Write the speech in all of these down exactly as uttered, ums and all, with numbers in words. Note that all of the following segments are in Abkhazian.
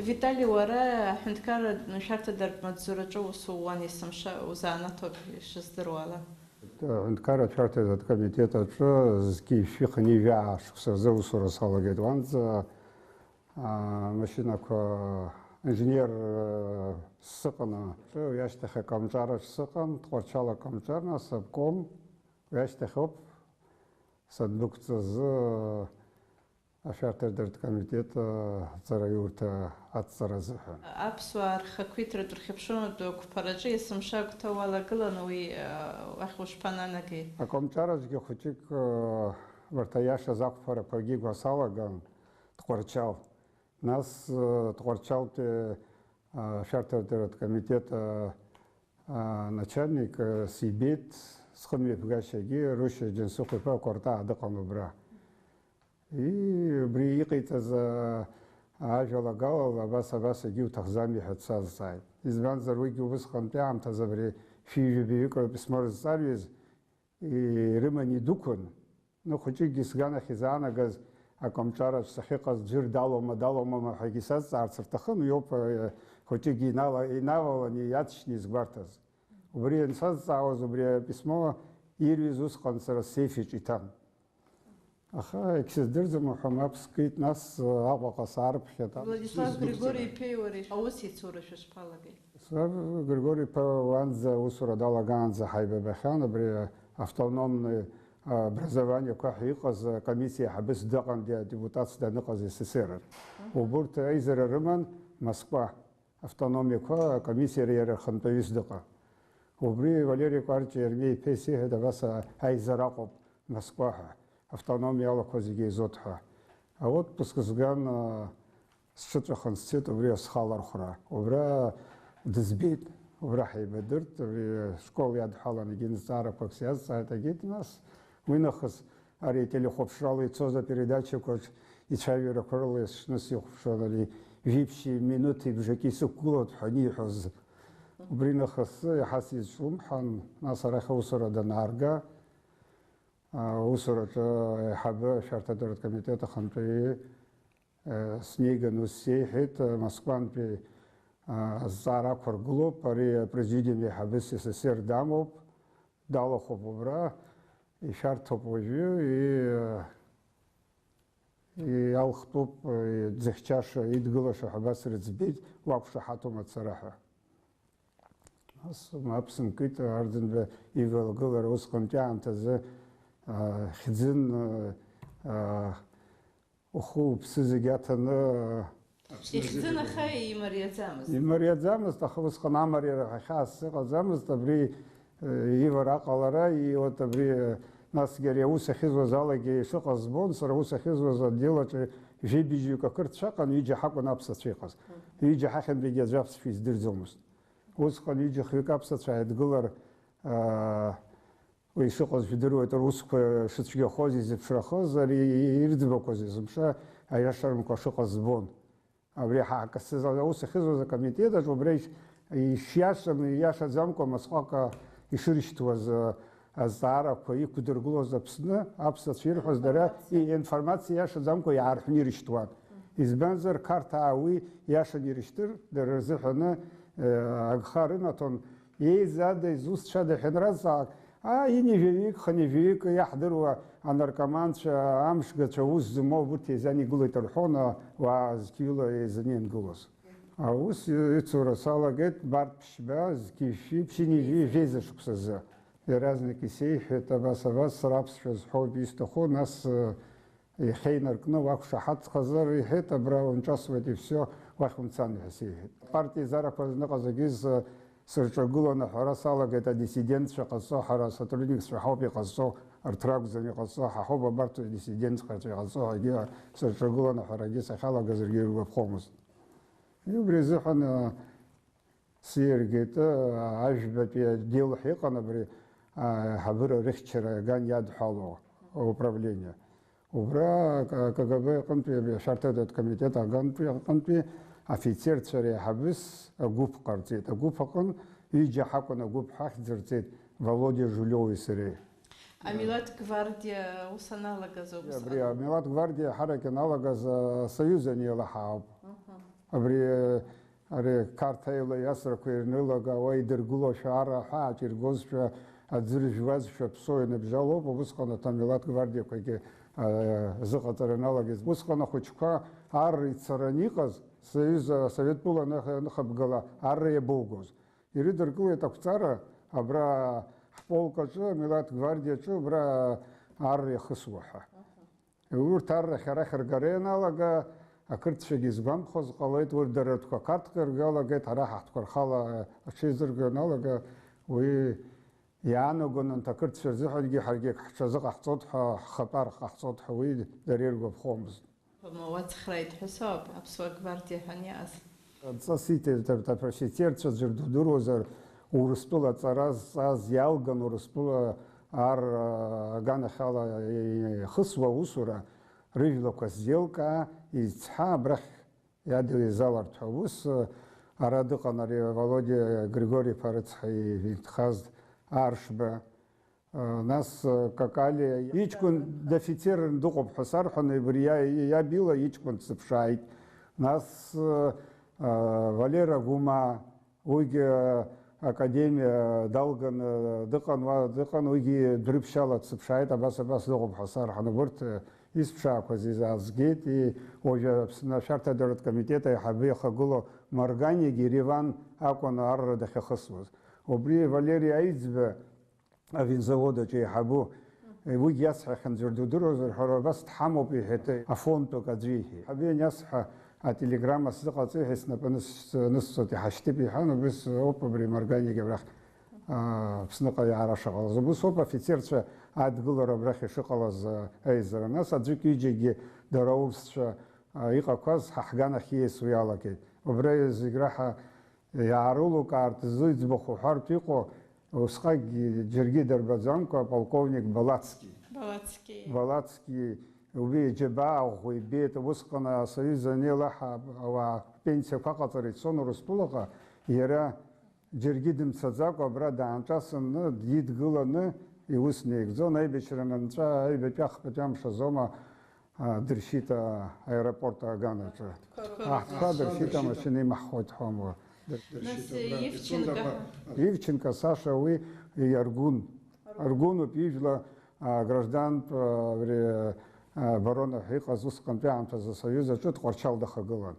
Витали, уара аҳәынҭқарра ашәарҭадартә маҵзураҿы аус ууан, есымша узанааҭуп ишыздыруа ала. Аҳәынҭқарра ашәарҭадартә комитет аҿы зқьи жәшәи хынҩажәи жәаа шықәса рзы аусура салагеит. Уанӡа амашьынақәа инженер сыҟан, уи ашьҭахь акомҿараҿ сыҟан, Тҟәарчал акомҿар, нас обком, уи ашьҭахь ауп сандәықәҵаз ашәарҭадартә комитет аҵараиурҭа адҵара азыҳәан. Аԥсуаа рхақәиҭратә рхьыԥшыматәи ақәԥараҿы есымша агәҭа уалагыланы уи уахь ушԥананагеи? Акомҿараҿгьы хәыҷык урҭ аиашаз ақәԥарақәагьы игәасалаган, Тҟәарчал. Нас Тҟәарчалтәи ашәарҭадартә комитет аначальник сибеит, схымҩаԥгашьагьы Рушьа Џьансыхә-иԥа Кәартаа дыҟан убра. И, убри иҟаиҵаз ажәалагалала абас, абас егьиуҭахӡами ҳәа дсазҵааит. Избанзар, уигьы убысҟантәи аамҭазы абри шәи жәабаҩык аписмо рызҵарҩыз ирыман идәықәын. Ну, хәыҷыкгьы сганахь изаанагаз акомҿараҿ сахьыҟаз џьыр далоума, далоума ҳәагьы сазҵаарц рҭахын, уи ауп, э, хәыҷыкгьы инала-, инаваланы иаҵшьны изгәарҭаз. Убри ансазҵаауаз, убри аписмо ирҩыз усҟан сара ссейф иҿы иҭан. Аха егьсыздырӡом уҳәа, мап скит, нас, э, Аҟәаҟа саарԥхьеит. Владислав Григори-иԥеи уареи аусеицура шәышԥалагеи? Слав Григори-иԥа уанӡа аусура далагаанӡа ҳаибабахьан, абри автономный образованиеқәа ҳәа иҟаз акомиссиа аиҳабыс дыҟан, де-, депутатс даныҟаз С С С Р. Убурҭ аизара рыман Москва автономиақәа акомиссиа иара рхантәаҩыс дыҟан. Убри Валери Кәарҷиа Ермеи-иԥа исеиҳәеит, абас аизара аҟоуп Москва ҳәа, автономиа алақәа зегьы еизоит ҳәа. Аотпуск сган, сҽыҵәахын сцеит убри схалархәра. Убра дызбеит, убра ҳаибадырт, абри ашкол иадҳәалан егьи зҵаарақәак сиазҵааит, егьит, нас уи нахыс ари ателехәаԥшрала ицоз апередачақәаҿ ицәажәарақәа рыла есшны сихәаԥшуан, ари жәиԥшьи минуҭи бжаки сықәгылоуп ҳәа аниҳәоз. Убри нахыс иаҳа сизҿлымҳан, нас арахь аусура данаарга, аусураҿы аиҳабы ашәарҭадырратә комитет ахантәаҩы, э, снеиган ус сеиҳәеит, э, Москвантәи, э, азҵаара ақәыргылоуп, ари апрезидиум еиҳабыс С С С Р дамоуп, далахәуп убра, ишәарҭоуп уажәы, и-, иалхтәуп, э, дзыхьчаша, идгылаша ҳәа абас рыӡбеит, уақәшаҳаҭума ацара ҳәа. Нас мап сымкит, Арӡынба ивалагылара усҟантәи аамҭазы, а, хьӡын, а, а, ухы уԥсы зегь аҭаны, а, Ихьӡын, аха имариаӡамызт. Имариаӡамызт, аха усҟан амариара ҳәа хьаас сыҟаӡамызт, абри, э, ивара аҟалара, и-, вот абри, э, насгьы ари аус ахьызуаз алагьы ишыҟаз збон, сара аус ахьызуаз отдел аҿы жәибжьҩык ақырҭцәа ыҟан, ҩыџьа ҳакәын аԥсацәа иҟаз. Ҩыџьа ҳахьынтәигьы аӡәы аԥсшәа издырӡомызт. Усҟан ҩыџьа хҩык аԥсацәа ааидгылар, аа, уи шыҟаз жәдыруеит, русқәа шыцәгьахоз, изыԥшрахоз, ари ирӡбақәоз есымша аиашарамкәа шыҟаз збон. Абри ҳакасыз аус ахьызуаз акомитет аҿы убра иш-, ишиашам, ииашаӡамкәа мыцхәак ишыршьҭуаз, а, азҵаарақәа иқәдыргылоз Аԥсны, аԥсацәа ирҳәоз дара и-, информациа иашаӡамкәа иаарҳәны ирышьҭуан. Избанзар, Қарҭаа уи иашан ирышьҭыр, дара рзыҳәаны, э, агха рынаҭон, еизада изусҭцәада ҳәа анрацҵалак, аа, инижәаҩык, хынҩажәаҩык иаҳдыруа анаркоманцәа, амшгацәа, аус змоу, урҭ еизаны игылоит рҳәон, ауаа зқьҩыла еизаны иангылоз. Аус ицура салагеит, бартә ԥшьба, зқьи жәшәи, ԥшьынҩажәи жәеиза шықәсазы. Иаразнак исеиҳәеит, абас, абас, сара аԥсшәа зҳәо исҭаху, нас, э, иахьа инаркны уақәшаҳаҭхазар, иҳәеит, абра унҿасуеит, и всё, уахь умцан ҳәа сеиҳәеит. Апартиа еизарақәа рзныҟа зегьы сырҿагыланы аҳәара салагеит, адиссидентцәа ҟазҵо, ҳара асотрудникцәа ҳауп иҟазҵо, арҭ ракәӡам иҟазҵо, ҳа ҳауп абарҭ адиссидентцәа иҟазҵо ҳәагьы сырҿагыланы аҳәарагьы сахьалагазаргьы иргәаԥхомызт. Убри азыҳәан, а, сиаргеит, а, Ажәбатәи отдел ҳәа иҟан абри, а, аиҳабыра рыхьчара аган иадҳәало ауправление. Убра К-, К Г Б аҟынтәи, абри ашәарҭадатә комитет агантәи, аҟынтәи афицерцәа реиҳабыс агәыԥ ҟарҵеит. Агәыԥ аҟын ҩыџьа ҳакәын агәыԥ ҳахьӡырҵеит, Володиа Жулиови сареи. Амилаҭ гвардиа ус аналагаз ауп Абри усҟан. Амилаҭ гвардиа ҳарак ианалагаз, а, асоюз анеилаҳа ауп. Мгм. Абри, ари Қарҭ аилаҩасрақәа ирнылага, уа идыргылошәа ара ҳәа ааҿиргозшәа, аӡы ржәуазшәа ԥсо ианыбжьалоуп, убысҟан аҭамилаҭгвардиақәагьы, а, зыҟаҵара ианалагеит. Усҟан ахәыҷқәа ар ицараны иҟаз, Союз, Асовет тәыла аныхабгала ар иабоугоз. Ирыдыркылеит ақәҵара, абра ҳполк аҿы, амилаҭ гвардиаҿы, абра ар иахысуа ҳәа. Урҭ аррахь арахь ргара ианалага, ақырҭцәагьы изгәамԥхоз ҟалеит, урҭ дара ртәқәа Қарҭҟа иргалагеит, ҳара ҳахәҭқәа рхала аҽеизырго ианалага, уи иаанагон, анҭ ақырҭцәа рзыҳәангьы ҳаргьы ҳҽазыҟаҳҵоит ҳәа, ҳхатәы ар ҟаҳҵоит ҳәа уи дара иргәаԥхомызт. Уацхрааит ҳәа соуп, аԥсуа гвардиа ҳәа аниааз. Ҵас иҭеит, арҭ апрофицерцәа ӡәыр дудыруазар, Урыстәыла аҵара зҵаз иалган, Урыстәыла ар аганахьала ихысуа аусура, рыжәлақәа ззеилкаа, изцҳа, абрахь иадиу изаларҭәа. Ус, ара дыҟан ари Володиа Григори-иԥа рыцҳа инхаз Аршба. Нас Какалиа иҷкәын дофицерран дыҟоуп ҳәа сарҳәаны, убри иа-, иаб ила иҷкәын дсыԥшааит. Нас Валера Гәымаа, уигьы академиа далганы дыҟан, уа дыҟан, уигьы дәрыԥшьала дсыԥшааит, абас, абас дыҟоуп ҳәа сарҳәаны. Урҭ исԥшаақәаз изаазгеит, и-, уажәы Аԥсны ашәарҭадаратә комитет аиҳабы иахагылоу Марганиагьы Реван акәын арра дахьахысуаз. Убри Валери Аиӡба, авинзавод аҿы еиҳабу, уигьы иасҳәахьан, ӡәыр дудыруазар ҳәа, абас дҳамоуп, иҳәеит, афонтәык аӡәы иҳәеит. Ҳабы ианиасҳәа, ателеграмма сзыҟаҵеи ҳәа снапы аныс-, анысҵоит, иҳашьҭып иҳәан, убыс ауп абри Марганиагьы абрахь, а, Аԥсныҟа иаара шыҟалаз. Убыс ауп афицерцәа адгылара абрахь ишыҟалаз, а, аизара. Нас аӡәык-ҩыџьагьы дара аурысцәа, а, иҟақәаз ҳа ҳганахь ииасуа иалагеит. Убра зегь раҳа иаарылукаартә зыӡбахә уҳәартә иҟоу, усҟакгьы џьаргьы дарбаӡамкәа, аполковник Балацки. Балацки. Балацки, уи иџьабаа ӷәӷәа ибеит, усҟан асоюз анеилаҳа ауаа пенсиақәа аҟаҵара ицон Урыстәылаҟа, иара џьаргьы дымцаӡакәа абра даанҿасны, дидгыланы иус неигӡон, аибашьра анынҵәа, аҩбатәи ахԥатәи амш азоума, а, дыршьит, а, аеропорт аганаҿы. Аҳҭқәа Аҳҭқәа дыршьит, дыршьит, амашьына имаҳхоит ҳәа амуа. Дыршьит, нас абра Ивченко. Ивченко Саша уи иаргәын. Аргәын. Аргәынуп ижәла, а, граждантә, а, абри, а, оборона ҳәа иҟаз усҟантәи аамҭазы асоюз аҿы Тҟәарчал дахагылан.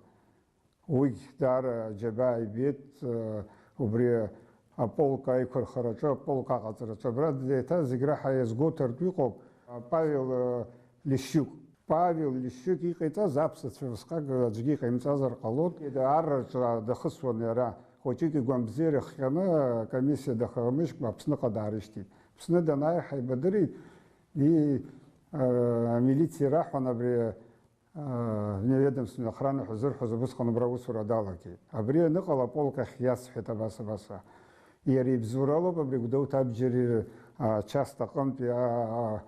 Уигь даара аџьабаа ибеит, э, убри аполк аиқәырхараҿы, аполк аҟаҵараҿы. Абра еиҭа зегь раҳа иазгәоуҭартә иҟоуп Павел, э, Лещук. Павел Лещук иҟаиҵаз аԥсацәа усҟак аӡәгьы иҟаимҵазар ҟалон. Арраҿы дахысуан иара. Хәыҷык игәамбзиара хҟьаны акомиссиа дахамышькәа Аԥсныҟа даарышьҭит. Аԥсны данааи ҳаибадырит, и, э, амилициа раҳәан абри вневедомственная охрана ҳәа зырҳәоз убысҟан убра аусура далагеит. Абри аныҟала аполк ахь иасҳәеит абас, абас. Иара ибзоуралоуп абри Гәдоуҭа абџьар, а, част аҟынтәи, а, а,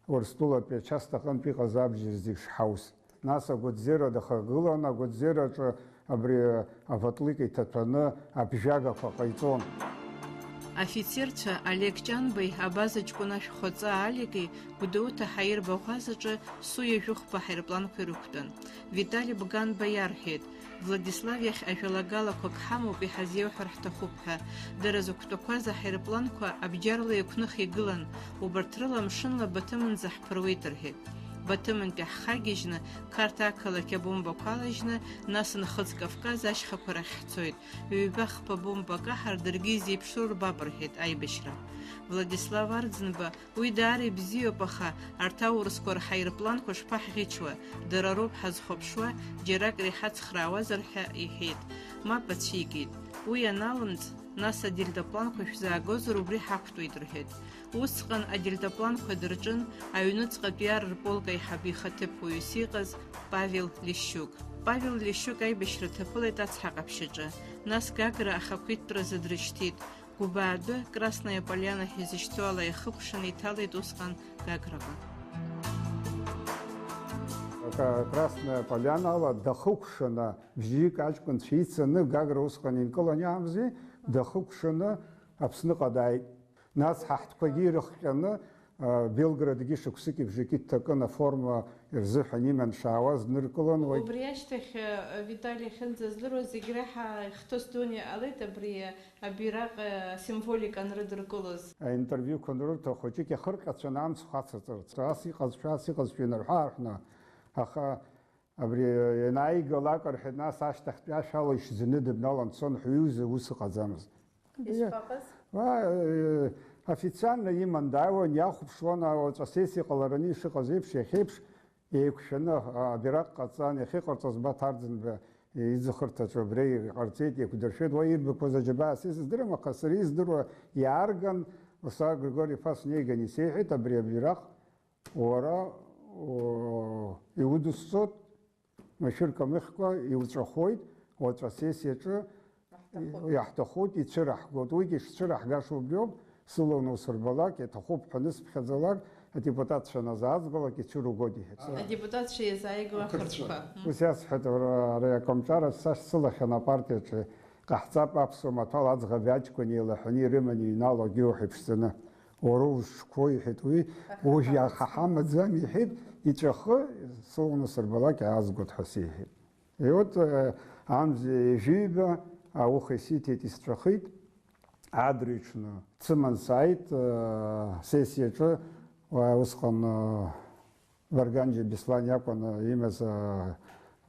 Урыстәылатәи ачаст аҟынтә иҟаз абџьар зегь шҳаус. Нас агәыҭзера дахагылан, агәыҭзераҿы абри аватлик иҭаҭәаны абжьагақәа ҟаиҵон. Афицерцәа Олег Ҷанбеи, абаза ҷкәын ашәхәаҵа Алики Гәдоуҭа ҳаирбаӷәазаҿы Су ҩажәи хәба ҳаирпланқәа ирықәтәан. Витали Бганба иарҳәеит, Владислав иахь ажәалагалақәак ҳамоуп, иҳазеиуҳәар ҳҭахуп ҳәа. Дара зықәтәақәаз аҳаирпланқәа абџьарла еиқәных игылан, убарҭ рыла амшынла Баҭымынӡа ҳԥыруеит рҳәеит. Баҭымынтәи ҳхагьежьны, Қарҭ ақалақь абомбақәа алажьны, нас Нхыҵ Кавказ ашьхақәа рахь ҳцоит. Ҩба-хԥа бомба каҳар, даргьы изеиԥшроу рбап рҳәеит аибашьра. Владислав Арӡынба Уи даара ибзиоуп, аха арҭ аурысқәа рҳаирпланқәа шԥаҳӷьычуа, дара роуп ҳазхәаԥшуа, џьаракыр иҳацхраауазар ҳәа иҳәеит. Мап ацәикит. Уи аналымҵ, нас адельтапланқәа шәзаагозар убри ҳақәтәоит рҳәеит. Усҟан адельтапланқәа дырҿын аҩныҵҟатәи ар рполк аиҳабы ихаҭыԥуаҩыс иҟаз Павел Лещук. Павел Лещук аибашьра ҭаԥылеит ацҳа ҟаԥшьаҿы, нас Гагра ахақәиҭтәразы дрышьҭит. Гәыбаадәы, Красная Поляна ҳәа изышьҭоу ала иахыкәшаны иҭалеит усҟан Гаграҟа. Ка-, Красная Поляна ала дахыкәшаны, бжьҩык аҷкәынцәа ицаны, Гагра усҟан инкылан иаамзи, дахыкәшаны Аԥсныҟа дааит. Нас ҳаҳҭқәагьы ирыхҟьаны, Белградгьы шықәсыки бжаки дҭакын аформа рзыҳәан иманшәаауаз дныркылан, уи. Убри ашьҭахь, Витали ахьынӡаздыруа, зегь реиҳа ихҭыс дуны иҟалеит абри абираҟ асимволика анрыдыркылоз. Аинтервиуқәа анрырҭо, хәыҷык иахырҟьацәаны амцхә ацаҵарц. Ас иҟазшәа, ас иҟазшәа инарҳәы-аарҳәны, аха абри ианааигалак, рҳәеит, нас ашьҭахьтәи ашә ала ишьӡаны дыбналан дцон ҳәа иуза ус ыҟаӡамызт. Ишԥаҟаз? Ва, э, официально иман дааиуан, иахәаԥшуан, а, уаҵәы асессиа ҟалараны ишыҟаз еиԥш, иахьеиԥш еиқәшәаны, а, абираҟ ҟаҵан, иахьыҟарҵаз Баҭарӡынба иӡахырҭаҿы убри иҟарҵеит, еиқәдыршәеит, уа ирбақәаз аџьабаа са исыздырам, аха сара издыруа иаарган, Ласа Григори-иԥа снеиган исеиҳәеит, абри абираҟ уара, о, иудысҵоит, машәырк амыхькәа иуҵәахоит, уаҵәы асессиаҿы иаҳҭахуп, ицәыраҳгоит. Уигьы шцәыраҳгаша убриоуп, сыланы усырбалак, иаҭахуп ҳәа анысԥхьаӡалак, адепутатцәа назаазгалак ицәыругоит, иҳәеит. Адепутатцәа иазааигәоу ақырҭқәа. Ақырҭқәа. Ус иасҳәеит, ара, ари акомҿарахь са сылахьан апартиаҿы, ҟаҳҵап, аԥсуа маҭәал аӡӷаб аҷкәын еилаҳәаны ирыманы иҩналогьы уҳәа иԥшӡаны. Уара узҿқәоу, иҳәеит уи, уажә иаха ҳамаӡам, иҳәеит, иҵәахы сыланы сырбалак иаазгоит ҳәа сеиҳәеит. И вот, э, амза ҩажәиба ауха исиҭеит, исҵәахит, адырҩаҽны дсыман сааит, э, сессиаҿы, уа-, усҟан, э, Варганџьиа Беслан иакәын, э, имаз, э,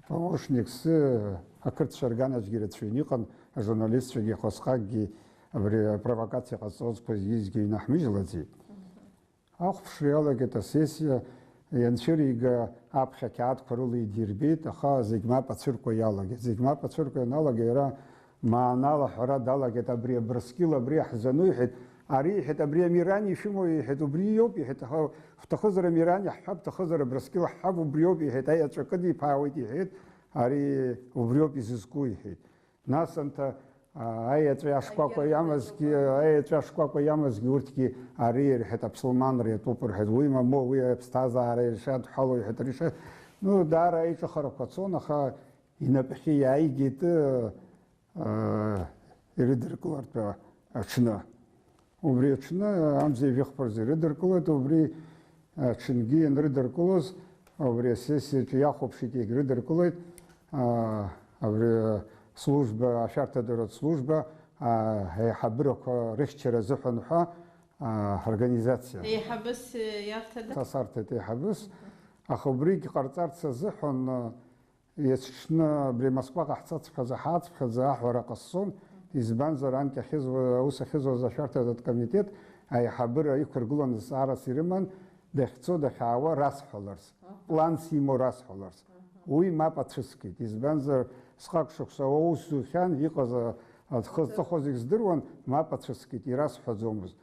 помощникс, э, ақырҭцәа рганахьгьы ирацәаҩны иҟан, ажурналистцәагьы, хәасҟакгьы абри апровокациа ҟазҵозқәа зегьы-зегьы иҩнаҳмыжьлаӡеит. Ахәаԥшра иалагеит асессиа, ианцәырига аԥхьа ақьаадқәа рыла идирбеит, аха зегь мап ацәыркуа иалагеит. Зегь мап ацәыркуа ианалага, иара маанала аҳәара далагеит, абри Абрыскьыл абри иаҳзану, иҳәеит, ари, иҳәеит, абри амирани ишәымоу, иҳәеит, убри иоуп, иҳәеит, аха шәҭахызар амирани ҳҳәап, шәҭахызар Абрыскьыл ҳҳәап, убриоуп, иҳәеит, аеҵәа кыдиԥаауеит, иҳәеит, ари убриоуп изызку, иҳәеит. Нас анҭ-, а, аеҵәа ашкәакәа иамазгьы, аеҵәа ашкәакәа иамазгьы урҭгьы ари ирҳәеит, аԥсылманра иатәуп рҳәеит. Уи мамоу, уи аԥсҭазаара ишадҳәало иҳәеит, ари ша-, ну, даара аиҿыхарақәа цон, аха инапахьы иааигеит, ы, ы, ирыдыркылартә аҽны. Убри аҽны амза ҩажәи хԥа рзы ирыдыркылеит, убри аҽынгьы ианрыдыркылоз, убри асессиаҿы иахәаԥшит, иагьрыдыркылеит, аа, абри служба, ашәарҭадаратә служба, аа, аиҳабырақәа рыхьчара азыҳәан ҳәа, аа, организациа. Еиҳабыс иарҭада? Са сарҭеит еиҳабыс, аха убригь ҟарҵарц азыҳәан, Есҽны абри Москваҟа ҳцацыԥхьаӡа, ҳаацыԥхьаӡа аҳәара ҟасҵон, избанзар, анкьа ахьызуа-, аус ахьызуаз ашәарҭаратә комитет аиҳабыра иқәыргыланы зҵаарас ирыман, дахьцо, дахьаауа расҳәаларц, планс имоу расҳәаларц. Уи мап ацәыскит, избанзар, сҟак шықәса аус зухьан, иҟаз, а, аӡхы зҵыхәа зегь здыруан, мап ацәыскит, ирасҳәаӡомызт.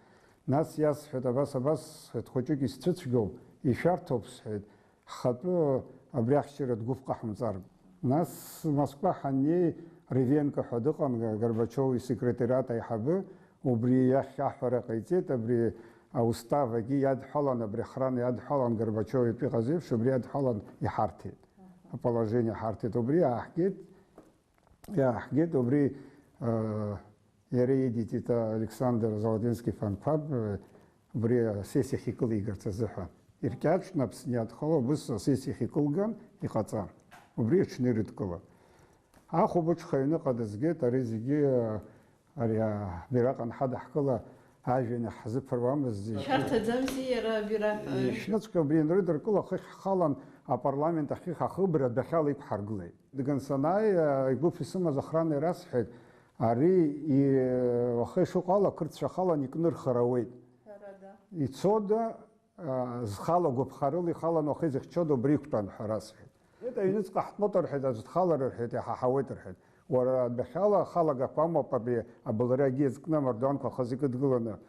Нас иасҳәеит, абас, абас, сҳәеит, хәыҷык исцәыцәгьоуп, ишәарҭоуп, сҳәеит. Ҳхатәы абри ахьчара дгәыԥ ҟаҳмҵар. Нас Москва ҳаннеи, Ревенко ҳәа дыҟан, Горбачиов исекретариат аиҳабы, убри иахь аҳәара ҟаиҵеит, абри аустав агьы иадҳәалан, абри охрана иадҳәалан, Горбачиов итәы иҟаз еиԥш, убри иадҳәалан иҳарҭеит. Аположение ҳарҭеит, убри ааҳгеит, иааҳгеит, убри, э, Иара идиҵеит Александр Золотинский-Фанқәаб, убри асессиахь икылигарц азыҳәан. Иркьаҿны Аԥсны иадхало убыс асессиахь икылган, иҟаҵан. Убри аҽны ирыдкылан. Ахәылбыҽха аҩныҟа дызгеит, ари зегьы, ари абираҟ анҳадаҳкыла, ажәҩан иаҳзыԥыруамызт зегьы. Ишәарҭаӡамзи иара абираҟ? Ишәыҵәҟьа убри ианрыдыркыло, хыхь ҳхалан апарламент ахьы ҳахыбра адәахьала иқәҳаргылеит. Дган санааи, игәыԥ исымаз охрана ирасҳәеит, ари и-, уаха ишыҟоу ала, ақырҭцәа ахалан икнырхар ауеит. Ҳәарада. Ицода, а, зхала гәаԥхарыла ихалан уаха изыхьчода убри иқәтәан ҳәа расҳәеит. Ет, аҩныҵҟа ҳтәоуп рҳәеит, аӡә дхалар рҳәеит, иҳаҳауеит рҳәеит. Уара адәахьала ахалагақәа амоуп абри абылра агьиазкны амардуанқәа хазы икыдгыланы.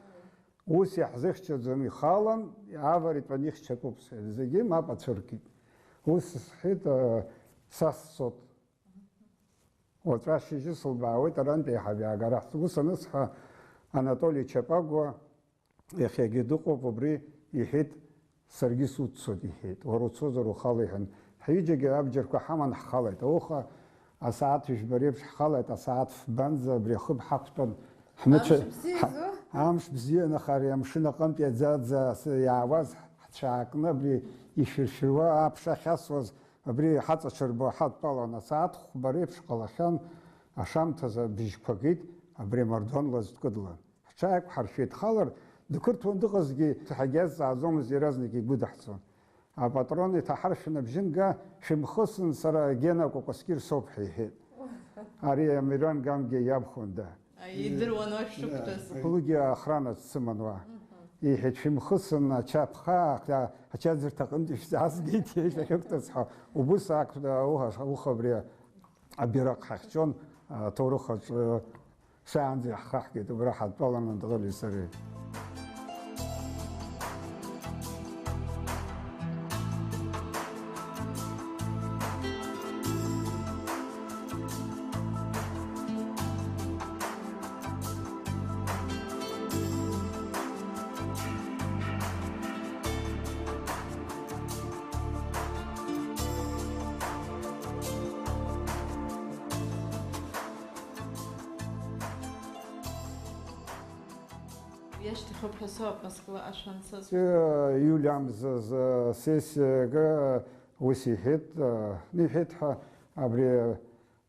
Ус иаҳзыхьчаӡом, ихалан, иаавар итәаны ихьчатәуп сҳәеит. Зегьы мап ацәыркит. Ус сҳәеит, а, са сцот. Уаҵәы ашьыжьы сылбаауеит арантәи аиҳабы иаагара. Ус анысҳәа, Анатоли Чапагуа иахьагьы дыҟоуп, убри иҳәеит, саргьы суццот, иҳәеит. Уара уцозар ухала, иҳәан. Ҳҩыџьагьы абџьарқәа ҳаман ҳхалеит. Ауха асааҭ жәба реиԥш ҳхалеит, асааҭ фбанӡа абри ахыб ҳақәтәан, ҳмыцәа-, Амш бзиа ҳа-, изу? Амш бзиан, аха ари амшын аҟынтәи аӡаӡа асы иаауаз ҳцәаакны абри ишәыршәыруа аԥша ахьасуаз, абри ҳаҵаҽырбо ҳадтәалан, асааҭ хәба реиԥш ҟалахьан, ашамҭазы абжьқәа геит, абри амардуан лазҵкыдлан. Ҳҽааиқәҳаршәеит, халар дқырҭуан дыҟазгьы ҳагьазҵааӡомызт, иаразнак игәыдаҳҵон. Апатрон иҭаҳаршәын абжьы нга, шәымхысын, сара Гена Кәакәасқьыр соуп ҳәа иҳәеит. Ари Амиран Гамгиа иабхәында. Идыруан уа шәшықәтәаз. Хәылгьы охрана дсыман уа. Иҳәеит, шәымхысын, ача ԥха, ача-, ачаӡырҭа аҟынтә ишәзаазгеит, иахьа шәахьықәтәаз ҳәа. Убыс ак-, ауха, ауха абри абираҟ ҳахьчон, аҭоурых аҿы шаанӡа иаҳхаҳгеит, убра ҳадтәаланы Анатоли сареи. Иашьҭахьоуп ҳәа соуп, Москва ашәа анцоз. Э, июль амзазы сессиаҿы ус иҳәеит, э, иҳәеит ҳәа, абри,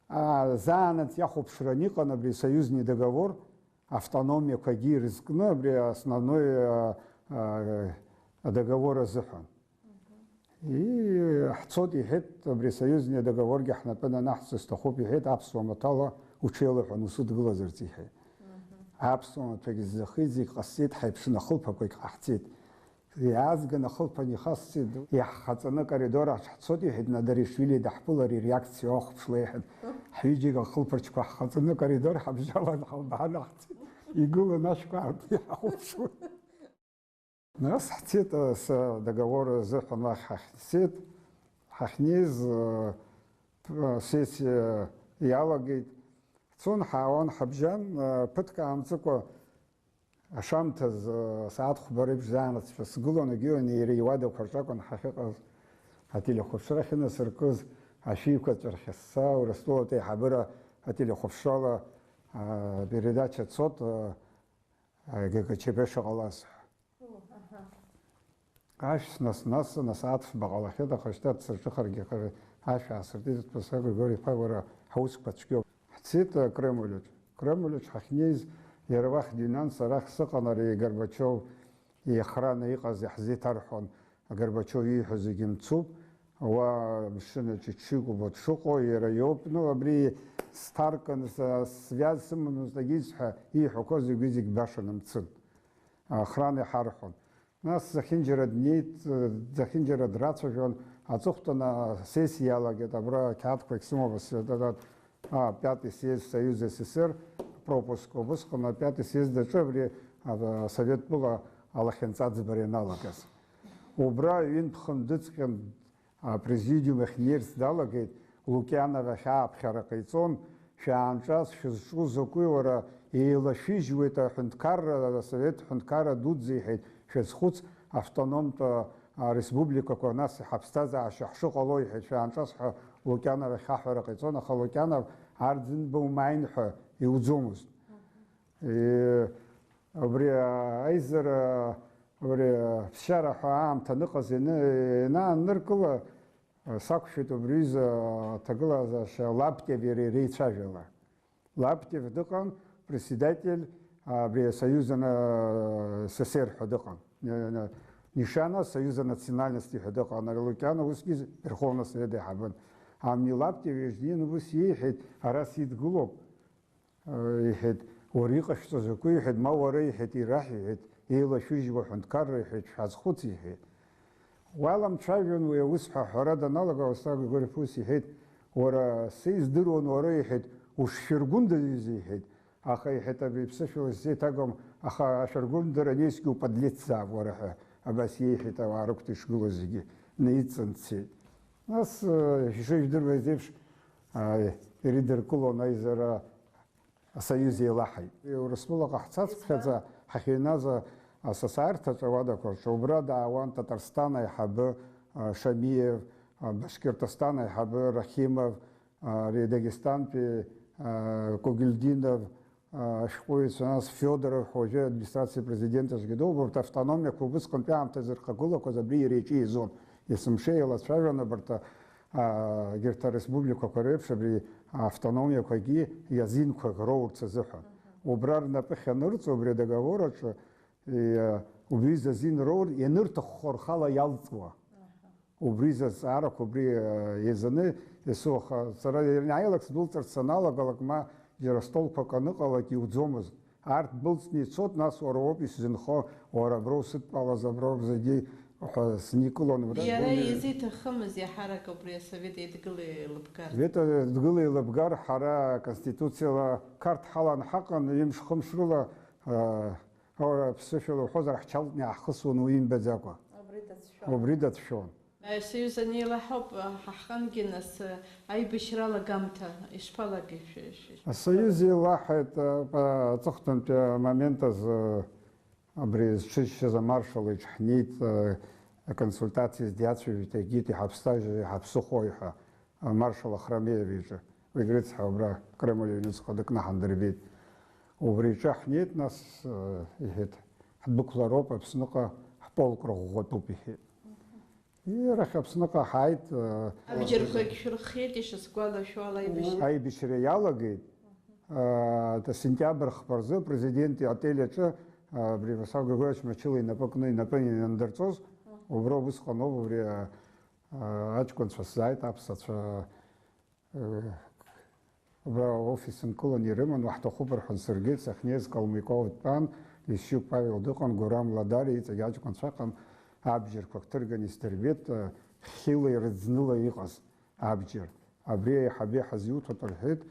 а, заанаҵ иахәаԥшран иҟан абри союзный договор, автономиақәагьы ирызкны абри основной, э, э, договор азыҳәан. И, ҳцоит, иҳәеит, абри союзный договоргьы ҳнапы нанаҳҵо сҭахуп, иҳәеит, аԥсуа маҭәала уҽеилаҳәан усыдгылазарц, иҳәеит. Аԥсуа маҭәагьы ззахеит, зегь ҟасҵеит, ҳаиԥшын ахылԥақәагь ҟаҳҵеит. Иаазган ахылԥагьы ихасҵеит, иаҳхаҵаны акоридор аҿ ҳцоит, иҳәеит, Надаришвили даҳԥылар, иреакциа уахәаԥшла, иҳәеит. Ҳҩыџьагь ахылԥарчқәа ҳхаҵаны акоридор ҳабжьалан ҳалбаанаҳҵеит. Игылан ашәқәа аартны иҳахәаԥшуан. Нас ҳцеит, ас договор азыҳәан уахь ҳахьцеит. Ҳахьнеиз, э, п-, сессиа иалагеит. Ҳцон, ҳаауан, ҳабжьан, э, ԥыҭк аамҵыкәа ашамҭаз, э, сааҭ хәба реиԥш заанаҵшәа сгылон, егьиуан иара иуадақәа рҿы акәын ҳахьыҟаз, ателехәаԥшра ахьынасыркыз, ашәиқәаҵәа рхьысса, Урыстәылатәи аиҳабыра ателехәаԥшрала, э, передача цот, э, Г К Ч Б шыҟалаз ҳәа. О, аҳа. Ашә снас-, снасны асааҭ фба ҟалахьеит, аха шьҭа дсырҿыхаргьы, аха ашә аасыртит, сԥаса Григори-иԥа, уара ҳусқәа цәгьоуп. Ҳцеит, а, Кремль аҿы. Кремль аҿы ҳахьнеиз, иара уахь дыҩнан, сара ахь сыҟан, ари Горбачиов иохрана иҟаз иаҳзеиҭарҳәон. Горбачиов ииҳәо зегьы мцуп, уа амшын аҿы дшыҟоу дшыҟоу иара иоуп. Ну, абри сҭаркын, са связь сымамызт, агьиз ҳәа ииҳәақәо зегьы-зегь башаны мцын. Охрана иҳарҳәон. Нас зехьынџьара днеит, зехьынџьара драцәажәон, аҵыхәтәан асессиа иалагеит, абра ақьаадқәагь сымоуп, а, пятый съезд Союза С С С Р пропуск, убысҟан апятый съезд аҿы абри, а, Асовет тәыла алахьынҵа аӡбара ианалагаз. Убра ҩынтә-хынтә дыҵҟьан, апрезидиум ахь днеирц далагеит, Лукианов ахь ааԥхьара ҟаиҵон, шәаанҿас, шәызҿу закәи, уара, еилашәыжьуеит аҳәынҭқарра, Асовет ҳәынҭқарра дуӡӡа, иҳәеит, шәазхәыц, автономтә, а, республикақәа, нас иҳаԥсҭазаашьа ҳшыҟало, иҳәеит, шәаанҿас ҳәа Лукианов ахь аҳәара ҟаиҵон, аха Лукианов арӡынба умааин ҳәа иуӡомызт. Е, убри аизара, убри аԥсшьара ҳәа аамҭа аныҟаз ианы-, ианаанныркыла, сақәшәеит убри аҩыза аҭагылазаашьа Лаптев иареи реицәажәала. Лаптев дыҟан, председатель, абри Союза на-, С С Р ҳәа дыҟан. Нишана Союза национальностей ҳәа дыҟан, ари Лукианов усгьы Верховный Совет аиҳабын. Амни Лаптев ижнин ус иеиҳәеит, ара сидгылоуп. Иҳәеит, уара иҟашәҵо закәи? Иҳәеит, ма уара, иҳәеит, ираҳә, иҳәеит, еилашәыжьуа аҳәынҭқарра, иҳәеит, шәҳазхәыц, иҳәеит. Уаламцәажәан уи аус ҳәа аҳәара даналага, Уасҭа Григори-иԥа ус иҳәеит, уара, сыздыруан уара, иҳәеит, ушшәыргәындаз, иҳәеит, аха, иҳәеит, абри ԥсышәала сзеиҭагом, аха ашәыргәындара анеисгьы уподлецзаап уара ҳәа, абас иеиҳәеит ауаа рықәҭа ишгылоу зегьы, наидҵан дцеит. Нас, э, ишыжәдыруаз еиԥш, а, ирыдыркылон аизара Асоюз еилаҳаит. Урыстәылаҟа ҳцацыԥхьаӡа, ҳахьыҩназ асасааирҭаҿы ауадақәа рҿы, убра даауан Татарстан аиҳабы, а, Шамиев, а, Башкиртостан аиҳабы Рахимов, а, ари Дагестантәи, а, Кугельдинов, ашәҟәыҩҩцәа, нас Федоров, уажәы администрациа президент аҿгьы дууп, урҭ автономиақәа убысҟантәи аамҭазы ирхагылақәаз абри иара иҿы еизон. Есымша еилацәажәон абарҭ, а, егьырҭ ареспубликақәа реиԥш абри автономиақәагьы иазинқәак роурц азыҳәан. Убра рнапы ахьанырҵо, убри адоговор аҿы, и-, убри зазин роур, ианырҭаххо рхала иалҵуа. Убри зазҵаарақәа убри, э, еизаны, есуаха, сара ианаилак сдәылҵырц саналагалак, ма џьара столқәак аныҟалак иуӡомызт. Арҭ дәылҵны ицот, нас уара уоуп исзынхо, уара аброу сыдтәалаз, аброуп зегьы ҳәа сникылон. Иара изиҭахымыз иаҳарак убри асовет еидгыла еилыбгар. Асовет еидгыла еилыбгар, ҳара Конституциала қарҭ ҳалан ҳаҟан, ҩымш-хымш рыла, э, ора ԥсышәала уҳәозар, ҳчалтны иаҳхысуан уи имбаӡакәа. Убри дацәшәон. Убри дацәшәон. Асоиуз анеилаҳауп, ҳа ҳҟынгьы нас аибашьра алагамҭа ишԥалагеи шәа-, шәа-, шәа-? Асоиуз еилаҳаит, а, аҵыхәтәантәи амомент азы абри зҽызшьыз амаршал иҿы ҳнеит, а, аконсультациаз диацәажәеит, егьит иҳаԥсҭажьи иҳаԥсыхәои ҳәа, амаршал Ахрамеев иҿы. Уи рыцҳа, убра Кремль аҩныҵҟа дыкнаҳан дырбеит. Убри иҿы ҳнеит, нас, а, иҳәеит, ҳдәықәлароуп Аԥсныҟа ҳполк рыӷәӷәатәуп, иҳәеит. Арахь Аԥсныҟа ҳааит, э, Абџьарқәагь шәырхиеит, ишысгәалашәо ала аибашьра. Аибашьра иалагеит. Э, т-, сентиабр хԥа рзы апрезидент иотель аҿы, э, абри Виаслав Григорьевич Мачыла инапы кны, инапы ианадырҵоз, убра убысҟаноуп, убри, э, э, аҷкәынцәа сзааит, аԥсацәа, Абра офис нкыланы ирыман, уаҳҭахуп рҳәан, сыргеит, сахьнеиз Калмыков дтәан, Лесчук Павел дыҟан, Гурам Ладари иҵегь аҷкәынцәа ыҟан, абџьарқәа ҭырганы исдырбеит, хьыла ирыӡныла иҟаз абџьар. Абри аиҳабы иҳазиуҭоит рҳәеит,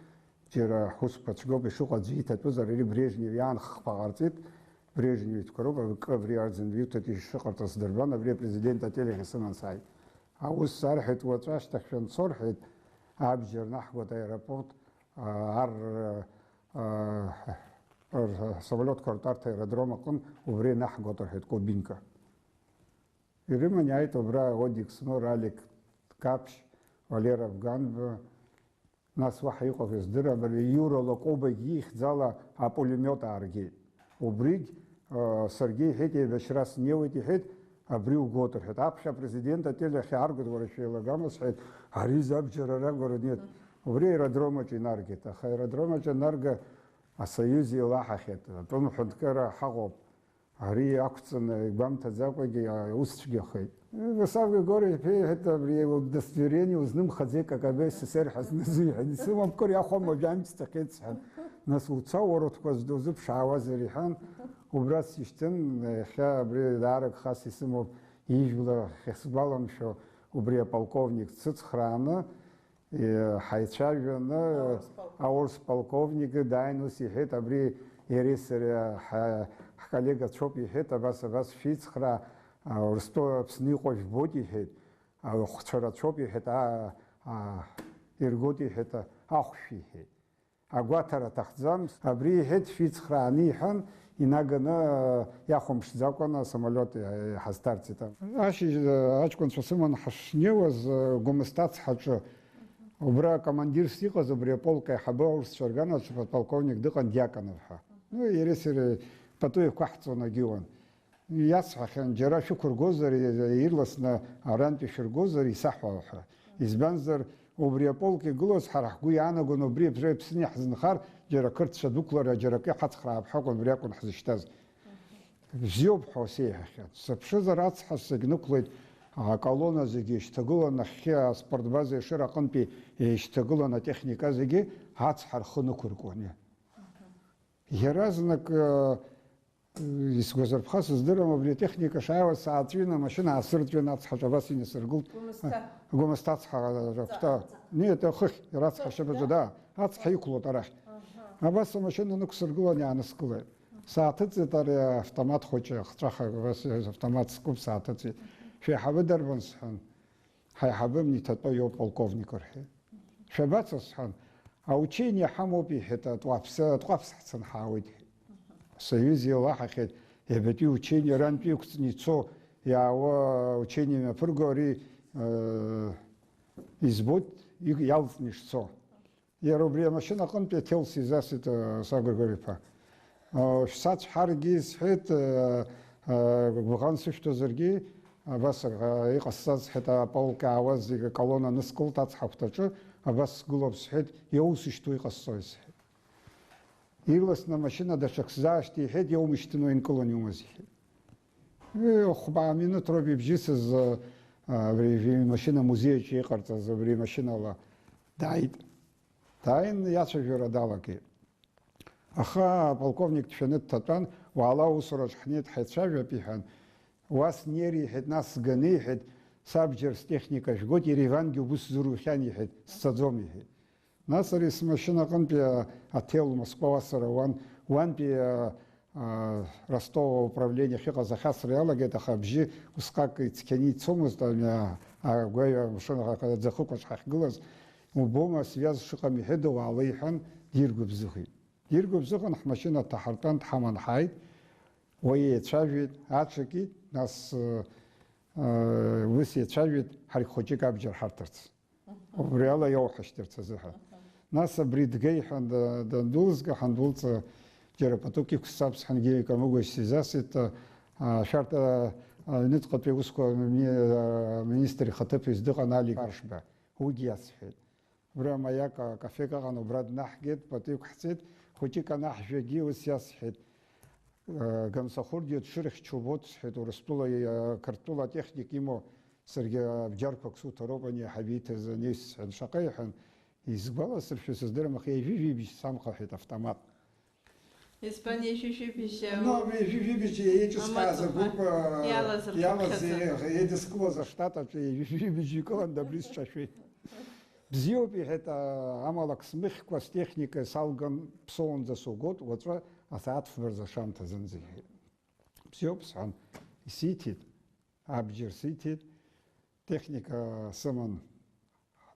џьара ҳусқәа цәгьоуп ишыҟоу, аӡәы иҭатәызар, ари Брежнев иаан хԥа ҟарҵеит, Брежнев итәқәа роуп, акы абри арӡынба иуҭеит ишыҟарҵаз сдырбан, абри апрезидент ателехь исыман сааит. Аус сарҳәеит, уаҵәы ашьҭахь шәанцо, рҳәеит, абџьар наҳгоит аеропорт, а, ар, а, р-, самолиотқәа ртәарҭа аеродром аҟын, убри наҳгоит, рҳәеит, Кубинка. Ирыман иааит убра Одик Смыр, Алик Каԥшь, Валера Афганба, Нас уаҳа иҟоу ҳәа здырам, ари Иура Лакобагьы ихьӡала апулемиот ааргеит. Убригь, э, саргьы иҳәеит, еибашьра снеиуеит, иҳәеит, абри угот, рҳәеит. Аԥхьа апрезидент атель ахь иааргоит, уара шәеилагама, сҳәеит, ари забџьар арагәара нет. Убри аеродром аҿы инаргеит, аха аеродром аҿы анарга, асоюз еилаҳахьеит, атәым ҳәынҭқарра ҳаҟоуп. Ари ақәҵаны, игәамҭаӡакәагьы, а, ус цәгьахеит. Виаслав Григорьев иҳәеит, абри удостоверение узнымхаӡеи, К Г Б С С Р ҳәа знызу, иҳәан, исымамкәа иахәом, уажәы амч сҭахеит, сҳәан. Нас уца, уара утәқәа зду узыԥшаауазар, иҳәан, убра сишьҭын, иахьа абри даара гхас исымоуп, ижәла ахьысгәаламшәо, убри аполковник дсыцхрааны, Е, ҳаицәажәаны, аурыс полковник, аурыс полковник дааин ус иҳәеит, абри иареи сареи ҳа-, ҳколлегацәоуп, иҳәеит, абас, абас шәицхраа, а, Урыстәыла Аԥсны иҟоу жәбоит, иҳәеит, ахәцәа рацәоуп, иҳәеит, а, а, иргоит, иҳәеит, а, ахәшә, иҳәеит. Агәаҭара аҭахӡам, абри иҳәеит, шәицхрааны, иҳәан, инаганы, а, иахәамԥшӡакәаны асамолиот, а, иҳазҭарҵеит. Ашьыжь, а, аҷкәынцәа сыман ҳашнеиуаз, а, Гәымсҭа ацҳаҿы Убра командирс иҟаз, убри аполк аиҳабы аурысцәа рганаҿ подполковник дыҟан, Дьяконов ҳәа. Ну, иареи сареи пату еиқәаҳҵон, агьиуан. Иасҳәахьан, џьара шәықәыргозар, ирласны арантәи шәыргозар, исаҳәа ҳәа. Избанзар, убри аполк игылоз ҳара ҳгәы иаанагон, убри абжа Аԥсны иаҳзынхар, џьара ақырҭцәа дәықәлара, џьара акы иҳацхраап ҳәа акәын, убри акәын ҳзышьҭаз. Бзиоуп ҳәа сеиҳәахьан. Сыԥшызар, ацҳа сагьнықәлеит, аколонна зегьы еишьҭагылан, нахьхьи аспортбаза Ешыра аҟынтәи еишьҭагылан атехника зегьы ацҳа рхы нықәыркуан. Иаразнак, э, исгәазырԥха сыздырам, абри атехника шааиуаз сааҵәины амашьына аасырҵәин, ацҳаҿы абас инасыргылт. Гәымсҭа. Гәымсҭа ацҳа, э, Ца-, акәта. Ца-, Нет, ахыхь, иара ацҳа Хыхь, шьапаҿы, да? Да, ацҳа иқәлоит арахь. Аҳа. Абас амашьына нықәсыргылан иааныскылеит. Сааҭыҵит ари автомат хәыҷы, ахҵәаха, ус автомат скуп сааҭыҵит. Шәеиҳабы дарбан сҳәан, ҳаиҳабы Мниҭатәа иоуп, полковник рҳәеит. Шәабацо сҳәан, аучение ҳамоуп, иҳәеит, атҟәаԥсы, атҟәаԥс ҳцаны ҳаауеит, иҳәеит. Союз еилаҳахьеит, иабатәи учение, арантәи иқәҵны ицо, иаауа учение мҩаԥырго ари, э, избоит, и-, иалҵны ишцо. Иара убри амашьына аҟынтәи аҭел сизасит, э, Сагәыргәыр-иԥа. Э, шәсацәҳаргьы, сҳәеит, э, э, гәыбӷан сышәҭозаргьы, абас, э, иҟасҵаз, сҳәеит, аполк аауаз зегьы аколонна аныскылт ацҳа ахәҭаҿы, абас сгылоуп, сҳәеит, иоусышьҭуа иҟасҵои, сҳәеит. Ирласны амашьына даҽак сзаашьҭ, иҳәеит, иоумышьҭын уа инкылан иумаз, иҳәеит. Ҩы-хәба минуҭ роуп ибжьысыз, э, абри имашьына амузеи аҿы иҟарҵаз, абри имашьынала дааит. Дааин, иацәажәара далагеит. Аха аполковник дшәаны дҭатәан, уаала аусураҿ ҳнеит, ҳаицәажәап, иҳәан. Уа снеир, иҳәеит, нас сганы, иҳәеит, сабџьар стехника жәгоит, Еревангьы убыс зурухьан, иҳәеит, сцаӡом, иҳәеит. Нас ари смашьына аҟынтәи, а, аҭел Москва уасара уан, уантәи, а, а, Ростов ауправление ахьыҟаз ахьасра иалагеит, аха абжьы усҟак ицқьаны ицомызт, ами, а, агәаҩа амшын аха-, аӡахықәаҿ ҳахьгылаз, убома, связь шыҟам иҳәеит, уаала иҳәан, диргәыбзыӷит. Диргәыбзыӷын, ҳмашьына дҭаҳартәан, дҳаман ҳааит, уа еицәажәеит, аҽакит, нас, э, э, ус еицәажәеит, ҳаргь хәыҷык абџьар ҳарҭарц. Убри ала иоуҳашьҭырц азыҳәан. Нас абри дгеи ҳәа да-, дандәылзга, ҳандәылҵ, џьара патук иқәсҵап сҳәан, геи камыгәашь сизасит, а, шәарҭ, а, аҩныҵҟатәи аусқәа мини-, а, министр ихаҭыԥуаҩыс дыҟан Алик Аршба, уигьы иасҳәеит. Убра амаиак акафек ыҟан, убра днаҳгеит, пату иқәҳҵеит, хәыҷык анаҳжәагьы ус иасҳәеит. Э, гамсахәыргьы дшырхьчо убоит, сҳәеит, Урыстәыла, э, Қырҭтәыла атехник имоу, саргьы абџьарқәак суҭароуп, ани аиҳабы иҭаз аниҩс, сҳәан, шаҟа иҳәан, изгәаласыршәо сыздырам, аха ҩажәи жәибжь самхаҳәеит автомат. Испания ҩажәи жәибжь, э, Ну, абри ҩажәи жәибжь еиҿыскааз амаҭәақәа агәыԥ, э, иалаз иалаз, рхыԥхьаӡа. Э, еидыскылаз аштат аҿы ҩажәи жәибжь икылан, абри сҿашәеит. Бзиоуп, иҳәеит, а, амала ак смыхькәа, стехника салган, ԥсоунӡа сугоит, уаҵәы асааҭ фба рзы ашамҭазынӡа, иҳәеит. Бзиоуп, сҳәан, исиҭеит, абџьар сиҭеит, техника сыман.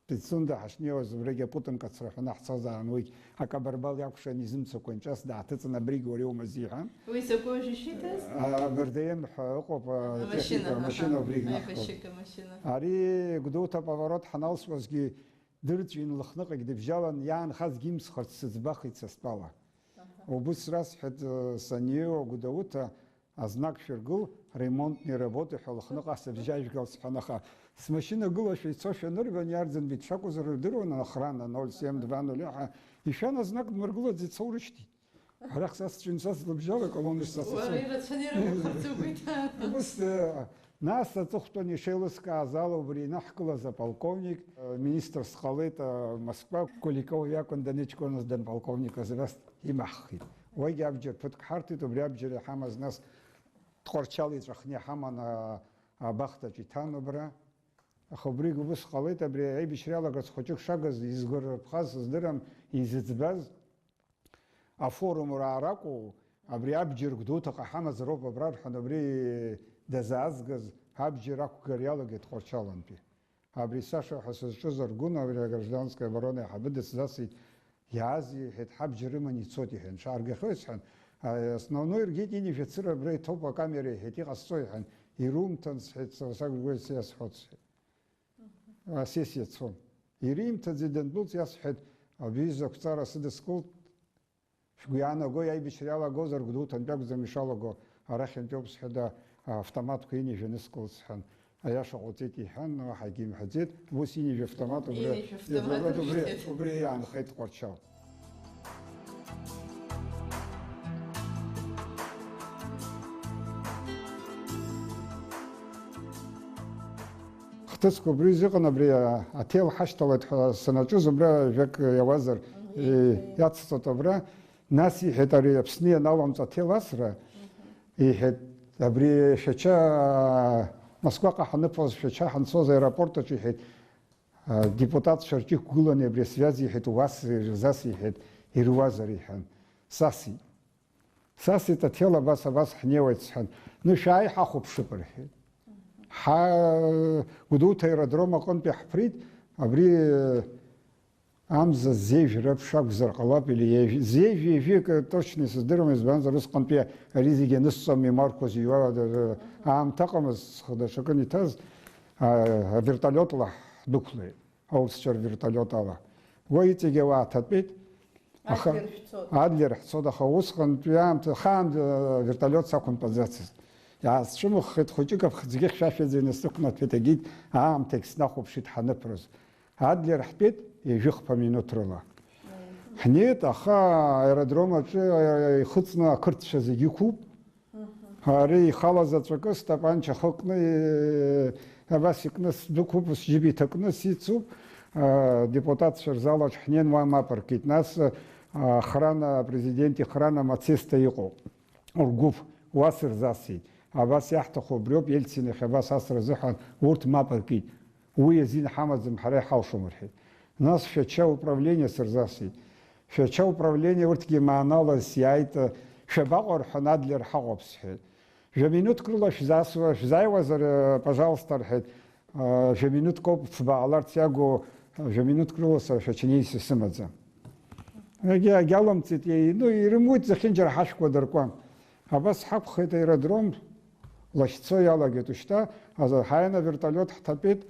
Пицунда ҳашнеиуаз, убригь апутанка ацраҳәаны ҳцозаарын, уигь акабарбал иакәшан изымцакәа инҿас дааҭыҵын, абригь уара иумаз, иҳәан. Уи закәи уажәы ишиҭаз? А, Б Р Д М ҳәа ыҟоуп, а, Амашьына, техника, амашьына аҳа, убригь наҳгон. Аибашьыга амашьына. Ари Гәдоуҭа аповорот ҳаналсуазгьы, дырҵәин лыхныҟагь дыбжьалан, иаанхазгьы имсхырц сыӡбахит са стәала. Аҳа. Убыс расҳәеит, э, саниеиуа Гәдоуҭа, азнак шәыргыл, ремонтные работы ҳәа лыхныҟа сыбжьажәгал сҳәан, аха смашьына гылашәа ицошәа анырба, иарӡынбеит, шакәызар рдыруан, охрана ноль семь два нуль ҳәа ишәан, азнак дмыргылаӡеит, соурышьҭит. Арахь са сҿынҵас лыбжьала колоннажә са Уара сацәын. Ирацәаны ирымхырц угәы иҭан. Ус, э, нас аҵыхәтәан ишеилыскааз ала убри инаҳкылаз аполковник, э, министр сҟалеит, э, Москва, Куликов иакәын даныҷкәыназ, данполковниказ, абас имаҳхит. Уигьы абџьар ԥыҭк ҳарҭеит, убри абџьар иҳамаз нас Тҟәарчал иҵәахны иҳаман, а, абахҭаҿ иҭан убра. Аха убригь убыс ҟалеит, абри аибашьра иалагарц хәыҷык шагыз, изгәарԥхаз сыздырам, изыӡбаз. Афорумра ракәу, абри абџьар Гәдоуҭаҟа ҳамазароуп абра рҳәан, абри дазаазгаз абџьар ақәгар иалагеит Тҟәарчалантәи. Абри Саша ҳәа сызҿыз Аргәын, абри агражданская оборона аиҳабы дысзасит, иааз, иҳәеит, ҳабџьар рыманы ицоит, иҳәан, ҽааргахьоит, сҳәан, а, основной ргеит, инажә ацыра абра иҭоуп акамера, иҳәеит, иҟасҵо, иҳәан, ирумҭан, сҳәеит, сара сакәгәеи сиасҳәоит, сҳәеит. Асессиа цон. Иримҭаӡеит, дандәылҵ, иасҳәеит, абри изакәҵара сыдыскылт, Шәгәы иаанагои, аибашьра иалагозар, Гәдоуҭантәи акәӡам ишалаго, арахьынтәоуп, сҳәеит, автоматқәа инажә аныскылт, сҳәан. Аиаша ҟауҵеит, иҳәан, уаҳагьы имҳәаӡеит. Ус инажә автомат убри, Инажә автомат убри, рышьҭеит. Убри иаанхеит Тҟәарчал. Хҭысқәа убри изыҟан, абри, а, аҭел ҳашьҭалеит ҳәа санаҿыз, убра жәак иауазар, Мгм. Е, иацҵот абра. Нас иҳәеит, ари Аԥсны ианаламҵ аҭел асра, Мгм. Иҳәеит, абри Шәача, а, Москваҟа ҳаныԥоз, Шәача ҳанцоз аеропорт аҿы, иҳәеит, а, депутатцәа рҿы иқәгыланы абри асвиаз, иҳәеит, уас ирзас, иҳәеит, ируазар, иҳәан. Сасит. Сасит, аҭел абас, абас ҳнеиуеит, сҳәан. Ну, шәааи, ҳахәаԥшып, рҳәеит. Ҳа, Гәдоуҭа аеродром аҟынтәи ҳԥрит, абри, э, амза зежә рыԥш акәзар ҟалап, или ежә-, зежә, ежәи акы точно исыздыруам, избанзар, усҟантәи ари зегьы анысҵом, имарқәа зыҩуа, э, аамҭа ыҟамызт, схы даҽакын иҭаз, а, авертолиотла ҳдәықәлеит. Аурысцәа рвертолиот ала. Уа иҵегьы ауаа ҭатәеит. Аха Адлер шәцоит. Адлер ҳцоит, аха усҟантәи аамҭа, ахаан, э, вертолиот сақәымтәаӡацызт. Иаасцәымыӷхеит, хәыҷык аԥхӡгьы хьшәашәаӡа инасықәнаҭәеит, егьит аамҭагь снахәаԥшит ҳаныԥрыз. Адлер ҳтәеит ҩажәихԥа минуҭ рыла. Ҳнеит, аха аеродром аҿы, э, ихыҵны ақырҭцәа зегьы иқәуп. Ари ихала заҵәыкы стапанча хыкны, э, абас икны сдәықәуп, сџьыба иҭакны сицуп. Э, депутатцәа рзал аҿы ҳнеин, уа мап ркит. Нас, э, охрана, апрезидент ихрана мацеста иҟоуп. Ргәыԥ уа сырзасит. Абас иаҳҭаху абриоуп, Ельцин иахь абас асра азыҳәан урҭ мап ркит. Уи азин ҳамаӡам, ҳара иҳалшом, рҳәеит. Нас Шәача управление сырзасит. Шәача управление урҭгьы маанала сиааит, шәабаҟоу рҳәан, Адлер ҳаҟоуп сҳәеит. Жәа минуҭк рыла шәзасуа, шәзааиуазар, пожалуйста, рҳәеит. Жәа минуҭк ауп, фбааларц иагу, жәа минуҭк рыла сара Шәача неис исымаӡам. Егьа, егьалымҵит, ну, ирымуит зехьынџьара ҳашәқәа дыркуан. Абас ҳақәхеит аеродром, лашьцо иалагеит. Ушьҭа аза-, ҳаин авертолиот ҳҭатәеит,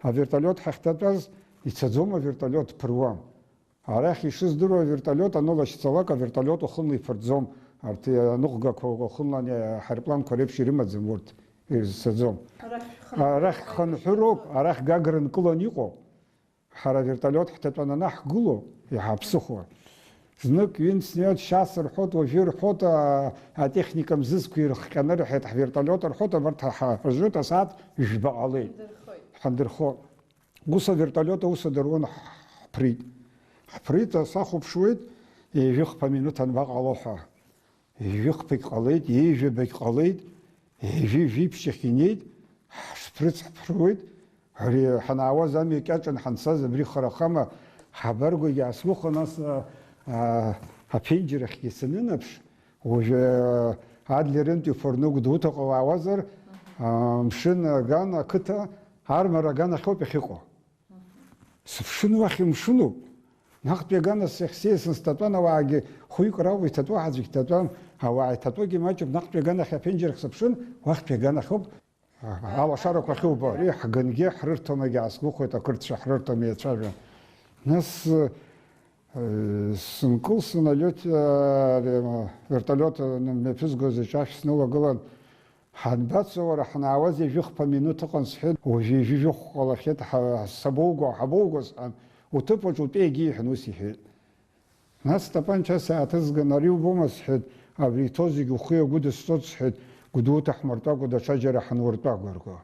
авертолиот ҳахьҭатәаз ицаӡом авертолиот, дԥыруам. Арахь ишыздыруа авертолиот анылашьцалак, авертолиот уахынла иԥырӡом. Арҭ аныҟәгақәа уахынла ани аҳаирпланқәа реиԥш ирымаӡам урҭ, ирзцаӡом. Арахь шәхынҳәроуп. Арахь хынҳәроуп, арахь Гагра нкылан иҟоуп. Ҳара авертолиот ҳҭатәан анаҳгыло, иҳаԥсыхәа. Знык ҩынтә снеиуеит, шьас рҳәоит, уажәы рҳәоит, а, атехника мзызқәа ирыхҟьаны рҳәеит, ҳвертолиот рҳәоит, абарҭ ҳа-, ҳаржәуеит асааҭ жәба ҟалеит. Ҳандырхо. Ус авертолиот аус адыруан, ҳ-, ҳԥрит. Ҳԥрит, сахәаԥшуеит, ҩажәихԥа минуҭ анбаҟало ҳәа. Ҩажәихԥагь ҟалеит, ҩажәабагь ҟалеит, ҩажәи жәиԥшьахь инеит, ҳшԥрыц ҳԥруеит, ари ҳанаауаз амҩа кьаҿын ҳанцаз, абри харахама, ҳабаргәагь аасгәахәын, ас, а, а, аԥенџьыр ахьгьы санынаԥш, уажәы, а, Адлерынтәи форнук дуҭаҟа уаауазар, а, амшын аган, ақыҭа, армара аганахьоуп иахьыҟоу. Сыԥшын, уахь мшынуп. Наҟтәи аганахь сахьсеиасны статәан, ауаагьы хәҩык рауа иҭатәоу аӡәгь дҭатәам. Ауаа иҭатәоугьы маҷуп, наҟтәи аганахь аԥенџьырахь сыԥшын, уахьтәи аганахьоуп. Алашарақәа ахьубо, ари ҳгангьы ҳрырҭомагьы аасгәахәит, ақырҭцәа ҳрырҭом еицәажәан. Нас, э, сынкылсын, алиот, э, вертолиот, э, мҩаԥызгоз иҿы ашә снылагылан, Ҳанбацо, уара, ҳанаауаз ҩажәихԥа минуҭ ыҟан, сҳәеит, уажәы ҩажәи жәохә ҟалахьеит, ҳа-, сабоуго, ҳабоуго, сҳәан, уҭыԥ аҿы утәеигьы, иҳәан, ус иҳәеит. Нас стапанча сааҭызган, ари убома, сҳәеит, абри иҭоу зегь ухы иагәыдысҵоит, сҳәеит, Гәдоуҭа ҳмыртәакәа даҽаџьара ҳануртәагәарго.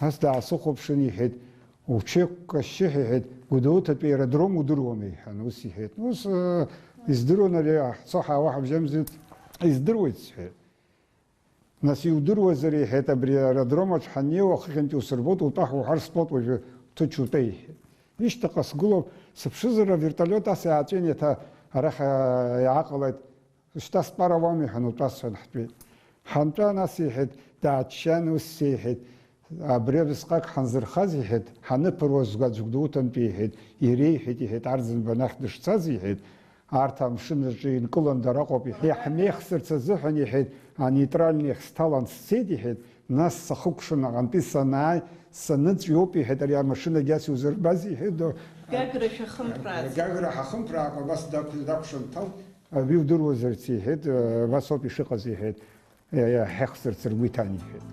Нас даасыхәаԥшын, иҳәеит, уҽеиқәкашьшьы, иҳәеит, Гәдоуҭатәи аеродром удыруама, иҳәан, ус иҳәеит. Ус, э, издыруан ари, ҳцо ҳаауа ҳабжьамзеит, издыруеит, сҳәеит. Нас иудыруазар, иҳәеит, абри аеродром аҿы ҳаннеиуа, хыхьынтәи усырбоит, утәа ҳуҳәар стәоуп уажәы, ҭынч утәа, иҳәеит. Ишьҭахьҟа сгылоуп, сыԥшызар, авертолиот ас иааҵәин, еиҭа арахь, а, иааҟалеит. Шьҭа стәар ауам, иҳәан, утәа, сҳәан, ҳтәеит. Ҳантәа, нас, иҳәеит, дааччан, ус сеиҳәеит. Абри абысҟак ҳанзырхаз, иҳәеит, ҳаныԥыруаз Гәдоуҭантәи, иҳәеит, иреиҳәеит, иҳәеит, Арӡынба анахь дышцаз, иҳәеит, арҭ амшын аҿы инкылан дара ыҟоуп, иҳәеит, иаҳмеихсырц азыҳәан, иҳәеит, анейтральный ахь сҭалан сцеит, иҳәеит, нас сахыкәшан аҟантәи санааи, саныҵ иоуп, иҳәеит, ари амашьынагьы ас иузырбаз, иҳәеит, до-, Гагра шәахымԥрааӡ. Гагра ҳахымԥраакәа абас дақә-, дакәшан дҭалт, абри удыруазарц, иҳәеит, абас ауп ишыҟаз, иҳәеит, иа-, иаҳхьыхсырц ргәы иҭан, иҳәеит.